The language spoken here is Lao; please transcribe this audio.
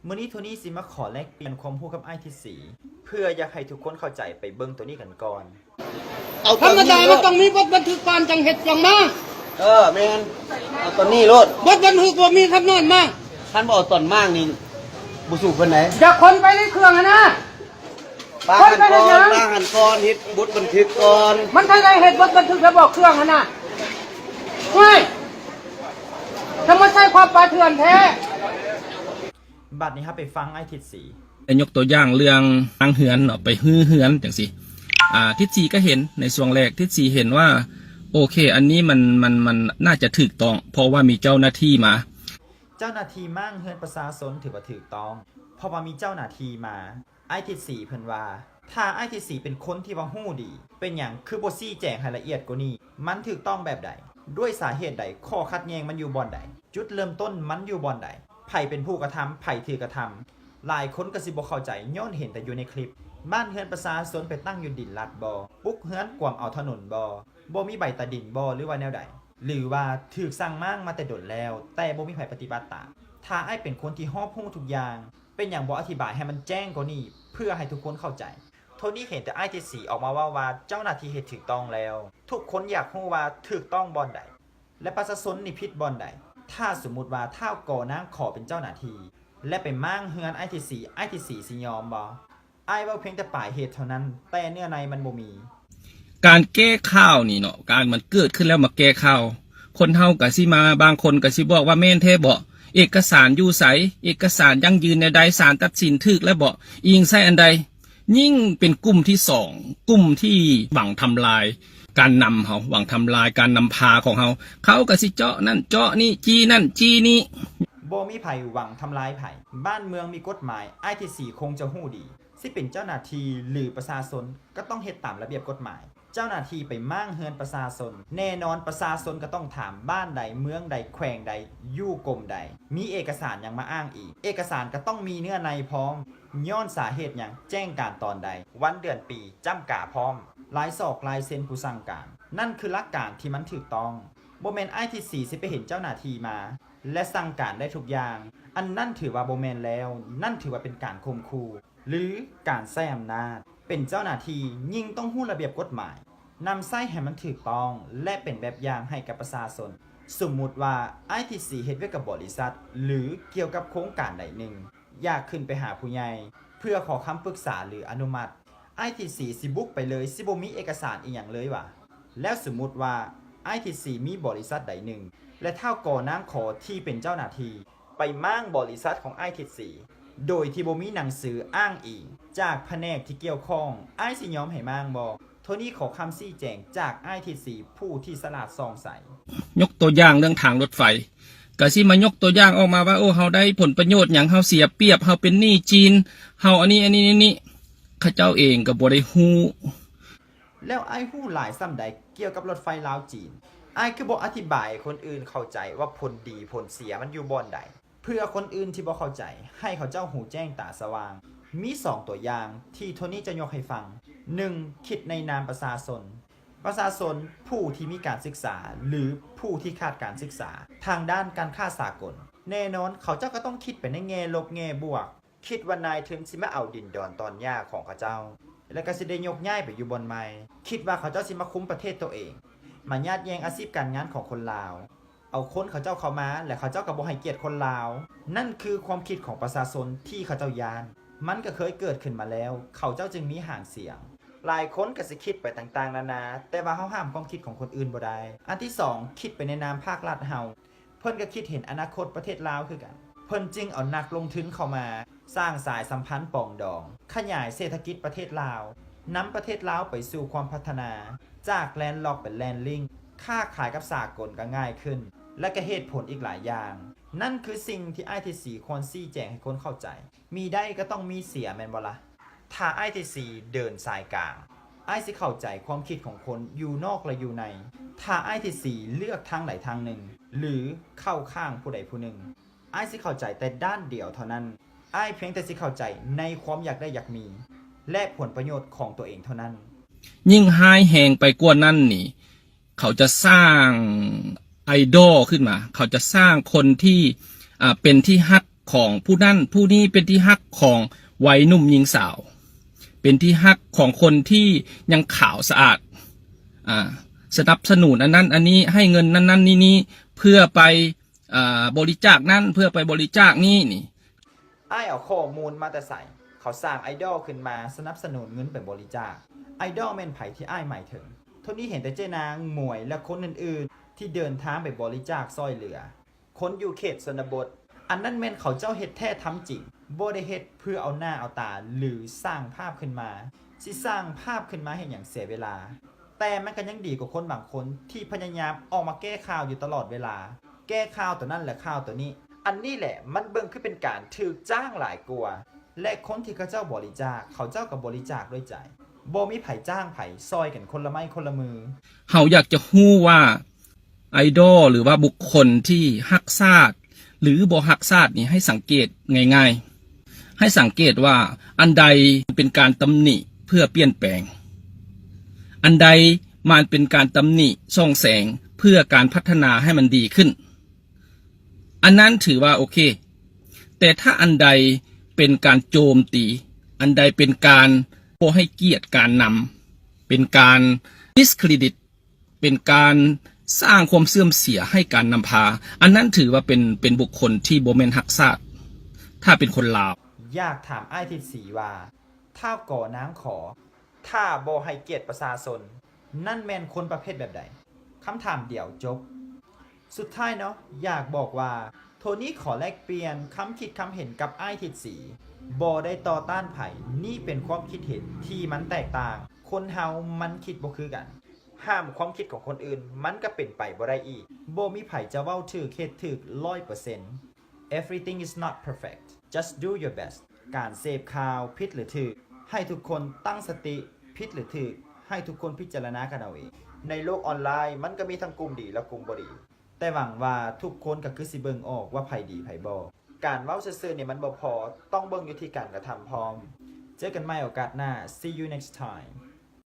ມື້ນີ້ໂທນີ້ຊິມາຂໍແລກປ່ຽນຄວາມຮູ້ກັບອ້າຍທິດສີ ເພື່ອຢາກໃຫ້ທຸກຄົນເຂົ້າໃຈ. ໄປເບິ່ງໂຕນີ້ກັນກ່ອນ. ເອົາ ທຳມະດາມັນຕ້ອງມີບົດບັນທຶກກ່ອນຈັ່ງເຮັດຈັ່ງມ້າງ. ເອີ ແມ່ນ ເອົາຕອນນີ້ໂລດ. ບົດບັນທຶກບໍ່ມີຄຳນວນມ້າງ. ຄັນບໍ່ເອົາຕອນມ້າງນີ້ ບໍ່ສູ້ເພິ່ນໃດ. ຢ່າຂົນໄປໃນເຄື່ອງຫັ້ນນະ. ປາຫັ້ນກ່ອນ ປາຫັ້ນກ່ອນ ເຮັດບົດບັນທຶກກ່ອນ. ມັນທັນໄດ້ເຮັດບົດບັນທຶກແລ້ວບໍ່ເຄື່ອງຫັ້ນນະ. ໂອ້ຍ ທຳມະຊາດຄວາມປ່າເຖື່ອນແທ້. ບັດນີ້ເຮົາໄປຟັງອ້າຍທິດສີ ໄດ້ຍົກຕົວຢ່າງເລື່ອງທາງເຮືອນເນາະ ໄປຮື້ເຮືອນຈັ່ງຊີ້. ອ່າ ທິດສີກໍເຫັນໃນຊ່ວງແລກ ທິດສີເຫັນວ່າ ໂອເຄ ອັນນີ້ມັນ ມັນ ມັນໜ້າຈະຖືກຕ້ອງ ເພາະວ່າມີເຈົ້າໜ້າທີ່ມາ. ເຈົ້າໜ້າທີ່ມ້າງເຮືອນປະຊາຊົນຖືວ່າຖືກຕ້ອງ ເພາະວ່າມີເຈົ້າໜ້າທີ່ມາ. ອ້າຍທິດສີເພິ່ນວ່າ ຖ້າອ້າຍທິດສີເປັນຄົນທີ່ວ່າຮູ້ດີ ເປັນຫຍັງຄືບໍ່ຊີ້ແຈງໃຫ້ລະອຽດກວ່ານີ້? ມັນຖືກຕ້ອງແບບໃດ? ດ້ວຍສາເຫດໃດ? ຂໍ້ຂັດແຍ່ງມັນຢູ່ບ່ອນໃດ? ຈຸດເລີ່ມຕົ້ນມັນຢູ່ບ່ອນໃດ? ໃຜເປັນຜູ້ກະທຳ? ໃຜຖືກກະທຳ? ຫຼາຍຄົນກໍຊິບໍ່ເຂົ້າໃຈ ຍ້ອນເຫັນແຕ່ຢູ່ໃນຄລິບ. ບ້ານເຮືອນປະຊາຊົນໄປຕັ້ງຢູ່ດິນລັດບໍ່? ປຸກເຮືອນກວມເອົາຖະໜົນບໍ່? ບໍ່ມີໃບຕາດິນບໍ່? ຫຼືວ່າແນວໃດ? ຫຼືວ່າຖືກສັ່ງມ້າງມາແຕ່ດົນແລ້ວ ແຕ່ບໍ່ມີໃຜປະຕິບັດຕາມ? ຖ້າອ້າຍເປັນຄົນທີ່ຮອບຮູ້ທຸກຢ່າງ ເປັນຫຍັງບໍ່ອະທິບາຍໃຫ້ມັນແຈ້ງກວ່ານີ້ ເພື່ອໃຫ້ທຸກຄົນເຂົ້າໃຈ? ໂທນີ້ເຫັນແຕ່ອ້າຍທິດສີອອກມາເວົ້າວ່າເຈົ້າໜ້າທີ່ເຮັດຖືກຕ້ອງແລ້ວ. ທຸກຄົນຢາກຮູ້ວ່າຖືກຕ້ອງບ່ອນໃດ ແລະ ປະຊາຊົນນີ້ຜິດບ່ອນໃດ? ຖ້າສົມມຸດວ່າທ້າວ ກ ນາງ ຂ ເປັນເຈົ້າໜ້າທີ່ ແລະ ໄປມ້າງເຮືອນອ້າຍທິດສີ ອ້າຍທິດສີຊິຍອມບໍ່? ອ້າຍເວົ້າພຽງແຕ່ປາຍເຫດເທົ່ານັ້ນ ແຕ່ເນື້ອໃນມັນບໍ່ມີ. ການແກ້ຂ່າວນີ້ເນາະ ການມັນເກີດຂຶ້ນແລ້ວມາແກ້ຂ່າວ. ຄົນເຮົາກະຊິມາ ບາງຄົນກະຊິບອກວ່າແມ່ນແທ້ເບາະ? ເອກະສານຢູ່ໃສ? ເອກະສານຢັ້ງຢືນແນວໃດ? ສານຕັດສິນຖືກແລ້ວເບາະ? ອີງໃສ່ອັນໃດ? ຍິ່ງເປັນກຸ່ມທີສອງ ກຸ່ມທີ່ຫວັງທຳລາຍການນຳເຮົາ ຫວັງທຳລາຍການນຳພາຂອງເຮົາ. ເຂົາກະຊິເຈາະນັ້ນເຈາະນີ້ ຈີ້ນັ້ນຈີ້ນີ້. ບໍ່ມີໃຜຫວັງທຳລາຍໃຜ. ບ້ານເມືອງມີກົດໝາຍ ອ້າຍທິດສີຄົງຈະຮູ້ດີ. ຊິເປັນເຈົ້າໜ້າທີ່ ຫຼື ປະຊາຊົນ ກໍຕ້ອງເຮັດຕາມລະບຽບກົດໝາຍ. ເຈົ້າໜ້າທີ່ໄປມ້າງເຮືອນປະຊາຊົນ ແນ່ນອນປະຊາຊົນກໍຕ້ອງຖາມ ບ້ານໃດ ເມືອງໃດ ແຂວງໃດ ຢູ່ກົມໃດ ມີເອກະສານຫຍັງມາອ້າງອີງ? ເອກະສານກໍຕ້ອງມີເນື້ອໃນພ້ອມ. ຍ້ອນສາເຫດຫຍັງ? ແຈ້ງການຕອນໃດ? ວັນເດືອນປີ ຈ້ຳກາພ້ອມ. ລາຍສອກລາຍເຊັນຜູ້ສັ່ງການ. ນັ້ນຄືຫຼັກການທີ່ມັນຖືກຕ້ອງ. ບໍ່ແມ່ນອ້າຍທິດສີຊິໄປເຫັນເຈົ້າໜ້າທີ່ມາ ແລະ ສັ່ງການໄດ້ທຸກຢ່າງ. ອັນນັ້ນຖືວ່າບໍ່ແມ່ນແລ້ວ. ນັ້ນຖືວ່າເປັນການຂົ່ມຂູ່ ຫຼື ການໃຊ້ອຳນາດ. ເປັນເຈົ້າໜ້າທີ່ຍິ່ງຕ້ອງຮູ້ລະບຽບກົດໝາຍ, ນຳໃຊ້ໃຫ້ມັນຖືກຕ້ອງ ແລະ ເປັນແບບຢ່າງໃຫ້ກັບປະຊາຊົນ. ສົມມຸດວ່າອ້າຍທິດສີເຮັດວຽກກັບບໍລິສັດ ຫຼື ກ່ຽວກັບໂຄງການໃດໜຶ່ງ, ຢາກຂຶ້ນໄປຫາຜູ້ໃຫຍ່ເພື່ອຂໍຄຳປຶກສາ ຫຼື ອະນຸມັດ, ອ້າຍທິດສີຊິບຸກໄປເລີຍ, ຊິບໍ່ມີເອກະສານອີ່ຫຍັງເລີຍຫວາ? ແລ້ວສົມມຸດວ່າອ້າຍທິດສີມີບໍລິສັດໃດໜຶ່ງ ແລະ ທ້າວ ກ ນາງ ຂ ທີ່ເປັນເຈົ້າໜ້າທີ່ ໄປມ້າງບໍລິສັດຂອງອ້າຍທິດສີ ໂດຍທີ່ບໍ່ມີໜັງສືອ້າງອີງຈາກພະແນກທີ່ກ່ຽວຂ້ອງ, ອ້າຍຊິຍອມໃຫ້ມ້າງບໍ່? ໂທນີ້ຂໍຄຳຊີ້ແຈງຈາກອ້າຍທິດສີຜູ້ທີ່ສະຫຼາດສ່ອງໃສ. ຍົກຕົວຢ່າງເລື່ອງທາງລົດໄຟ ກະຊິມາຍົກຕົວຢ່າງອອກມາວ່າ ໂອ້ ເຮົາໄດ້ຜົນປະໂຫຍດຫຍັງ, ເຮົາເສຍປຽບ, ເຮົາເປັນໜີ້ຈີນ, ເຮົາອັນນີ້ ອັນນີ້ ອັນນີ້. ເຂົາເຈົ້າເອງກໍບໍ່ໄດ້ຮູ້. ແລ້ວອ້າຍຮູ້ຫຼາຍສ່ຳໃດກ່ຽວກັບລົດໄຟລາວ-ຈີນ? ອ້າຍຄືບໍ່ອະທິບາຍໃຫ້ຄົນອື່ນເຂົ້າໃຈວ່າຜົນດີຜົນເສຍມັນຢູ່ບ່ອນໃດ ເພື່ອຄົນອື່ນທີ່ບໍ່ເຂົ້າໃຈ ໃຫ້ເຂົາເຈົ້າຫູແຈ້ງຕາສະຫວ່າງ. ມີສອງຕົວຢ່າງທີ່ໂທນີ້ຈະຍົກໃຫ້ຟັງ. ໜຶ່ງ, ຄິດໃນນາມປະຊາຊົນ. ປະຊາຊົນຜູ້ທີ່ມີການສຶກສາ ຫຼື ຜູ້ທີ່ຂາດການສຶກສາທາງດ້ານການຄ້າສາກົນ, ແນ່ນອນເຂົາເຈົ້າກໍຕ້ອງຄິດໄປໃນແງ່ລົບແງ່ບວກ. ຄິດວ່ານາຍທຶນຊິມາເອົາດິນດອນຕອນຫຍ້າຂອງເຂົາເຈົ້າ ແລ້ວກໍຊິໄດ້ຍົກຍ້າຍໄປຢູ່ບ່ອນໃໝ່. ຄິດວ່າເຂົາເຈົ້າຊິມາຄຸມປະເທດໂຕເອງ, ມາຍາດແຍ່ງອາຊີບການງານຂອງຄົນລາວ, ເອົາຄົນເຂົາເຈົ້າເຂົ້າມາ ແລະ ເຂົາເຈົ້າກໍບໍ່ໃຫ້ກຽດຄົນລາວ. ນັ້ນຄືຄວາມຄິດຂອງປະຊາຊົນທີ່ເຂົາເຈົ້າຢ້ານ. ມັນກໍເຄີຍເກີດຂຶ້ນມາແລ້ວ, ເຂົາເຈົ້າຈຶ່ງມີຫາງສຽງ. ຫຼາຍຄົນກໍຊິຄິດໄປຕ່າງໆນານາ, ແຕ່ວ່າເຮົາຫ້າມຄວາມຄິດຂອງຄົນອື່ນບໍ່ໄດ້. ອັນທີສອງ, ຄິດໄປໃນນາມພາກລັດເຮົາ. ເພິ່ນກໍຄິດເຫັນອະນາຄົດປະເທດລາວຄືກັນ. ເພິ່ນຈຶ່ງເອົານັກລົງທຶນເຂົ້າມາ ສ້າງສາຍສຳພັນປອງດອງ, ຂະຫຍາຍເສດຖະກິດປະເທດລາວ, ນຳປະເທດລາວໄປສູ່ຄວາມພັດທະນາ, ຈາກແລນລັອກເປັນແລນລິ້ງ, ຄ້າຂາຍກັບສາກົນກໍງ່າຍຂຶ້ນ ແລະ ກໍເຫດຜົນອີກຫຼາຍຢ່າງ. ນັ້ນຄືສິ່ງທີ່ອ້າຍທິດສີຄວນຊີ້ແຈງໃຫ້ຄົນເຂົ້າໃຈ. ມີໄດ້ກໍຕ້ອງມີເສຍແມ່ນບໍ່ລະ? ຖ້າອ້າຍທິດສີເດີນສາຍກາງ, ອ້າຍຊິເຂົ້າໃຈຄວາມຄິດຂອງຄົນຢູ່ນອກ ແລະ ຢູ່ໃນ. ຖ້າອ້າຍທິດສີເລືອກທາງໃດທາງໜຶ່ງ ຫຼື ເຂົ້າຂ້າງຜູ້ໃດຜູ້ໜຶ່ງ, ອ້າຍຊິເຂົ້າໃຈແຕ່ດ້ານດຽວເທົ່ານັ້ນ. ອ້າຍພຽງແຕ່ຊິເຂົ້າໃຈໃນຄວາມຢາກໄດ້ຢາກມີ ແລະ ຜົນປະໂຫຍດຂອງຕົວເອງເທົ່ານັ້ນ. ຍິ່ງຮ້າຍແຮງໄປກວ່ານັ້ນນີ້, ເຂົາຈະສ້າງໄອດອລຂຶ້ນມາ, ເຂົາຈະສ້າງຄົນທີ່ ອ່າ ເປັນທີ່ຮັກ ຂອງຜູ້ນັ້ນຜູ້ນີ້ ເປັນທີ່ຮັກຂອງໄວໜຸ່ມຍິງສາວ ເປັນທີ່ຮັກຂອງຄົນທີ່ຍັງຂາວສະອາດ ອ່າ ສະໜັບສະໜູນອັນນັ້ນອັນນີ້ ໃຫ້ເງິນນັ້ນໆນີ້ໆ ເພື່ອໄປ ອ່າ ບໍລິຈາກນັ້ນ ເພື່ອໄປບໍລິຈາກນີ້ນີ້. ອ້າຍເອົາຂໍ້ມູນມາແຕ່ໃສ? ເຂົາສ້າງໄອດອລຂຶ້ນມາສະໜັບສະໜູນເງິນໄປບໍລິຈາກ. ໄອດອລແມ່ນໃຜທີ່ອ້າຍໝາຍເຖິງ? ໂທນີ້ເຫັນແຕ່ເຈ້ນາງ ໝວຍ ແລະ ຄົນອື່ນໆ ທີ່ເດີນທາງໄປບໍລິຈາກຊ່ອຍເຫຼືອ ຄົນຢູ່ເຂດຊົນນະບົດ, ອັນນັ້ນແມ່ນເຂົາເຈົ້າເຮັດແທ້ທຳຈິງ, ບໍ່ໄດ້ເຮັດເພື່ອເອົາໜ້າເອົາຕາ ຫຼື ສ້າງພາບຂຶ້ນມາ. ຊິສ້າງພາບຂຶ້ນມາເຮັດຫຍັງເສຍເວລາ? ແຕ່ມັນກໍຍັງດີກວ່າຄົນບາງຄົນທີ່ພະຍາຍາມອອກມາແກ້ຂ່າວຢູ່ຕະຫຼອດເວລາ, ແກ້ຂ່າວໂຕນັ້ນແລະຂ່າວໂຕນີ້. ອັນນີ້ແຫຼະມັນເບິ່ງຄືເປັນການຖືກຈ້າງຫຼາຍກວ່າ. ແລະ ຄົນທີ່ເຂົາເຈົ້າບໍລິຈາກ, ເຂົາເຈົ້າກໍບໍລິຈາກດ້ວຍໃຈ. ບໍ່ມີໃຜຈ້າງໃຜ, ຊ່ອຍກັນຄົນລະໄມ້ຄົນລະມື. ເຮົາຢາກຈະຮູ້ວ່າ ໄອດອລ ຫຼືວ່າບຸກຄົນທີ່ຮັກຊາດ ຫຼືບໍ່ຮັກຊາດນີ້ ໃຫ້ສັງເກດງ່າຍໆ ໃຫ້ສັງເກດວ່າອັນໃດເປັນການຕຳໜິເພື່ອປ່ຽນແປງ, ອັນໃດມັນເປັນການຕຳໜິສ່ອງແສງເພື່ອການພັດທະນາໃຫ້ມັນດີຂຶ້ນ, ອັນນັ້ນຖືວ່າໂອເຄ. ແຕ່ຖ້າອັນໃດເປັນການໂຈມຕີ, ອັນໃດເປັນການບໍ່ໃຫ້ກຽດການນຳ, ເປັນການ discredit ເປັນການສ້າງຄວາມເສື່ອມເສຍໃຫ້ການນຳພາ, ອັນນັ້ນຖືວ່າເປັນ ເປັນບຸກຄົນທີ່ບໍ່ແມ່ນຮັກຊາດ, ຖ້າເປັນຄົນລາວ. ຢາກຖາມອ້າຍທິດສີວ່າ ຖ້າກໍນາງຂໍ, ຖ້າບໍ່ໃຫ້ກຽດປະຊາຊົນ, ນັ້ນແມ່ນຄົນປະເພດແບບໃດ? ຄຳຖາມດຽວຈົບ. ສຸດທ້າຍເນາະ, ຢາກບອກວ່າ ໂທນີ້ຂໍແລກປ່ຽນຄຳຄິດຄຳເຫັນກັບອ້າຍທິດສີ. ບໍ່ໄດ້ຕໍ່ຕ້ານໃຜ, ນີ້ເປັນຄວາມຄິດເຫັນທີ່ມັນແຕກຕ່າງ. ຄົນເຮົາມັນຄິດບໍ່ຄືກັນ. ຫ້າມຄວາມຄິດຂອງຄົນອື່ນ ມັນກໍເປັນໄປບໍ່ໄດ້ອີກ. ບໍ່ມີໃຜຈະເວົ້າຖືກເຮັດຖືກຮ້ອຍເປີເຊັນ. Everything is not perfect. Just do your best. ການເສບຂ່າວ ຜິດຫຼືຖືກ, ໃຫ້ທຸກຄົນຕັ້ງສະຕິ, ຜິດຫຼືຖືກ, ໃຫ້ທຸກຄົນພິຈາລະນາກັນເອົາເອງ. ໃນໂລກອອນລາຍ ມັນກໍມີທັງກຸ່ມດີ ແລະ ກຸ່ມບໍ່ດີ. ແຕ່ຫວັງວ່າທຸກຄົນກໍຄືຊິເບິ່ງອອກວ່າໃຜດີໃຜບໍ່. ການເວົ້າຊື່ໆນີ້ມັນບໍ່ພໍ, ຕ້ອງເບິ່ງຢູ່ທີ່ການກະທຳພ້ອມ. ເຈີກັນໃໝ່ໂອກາດໜ້າ. See you next time.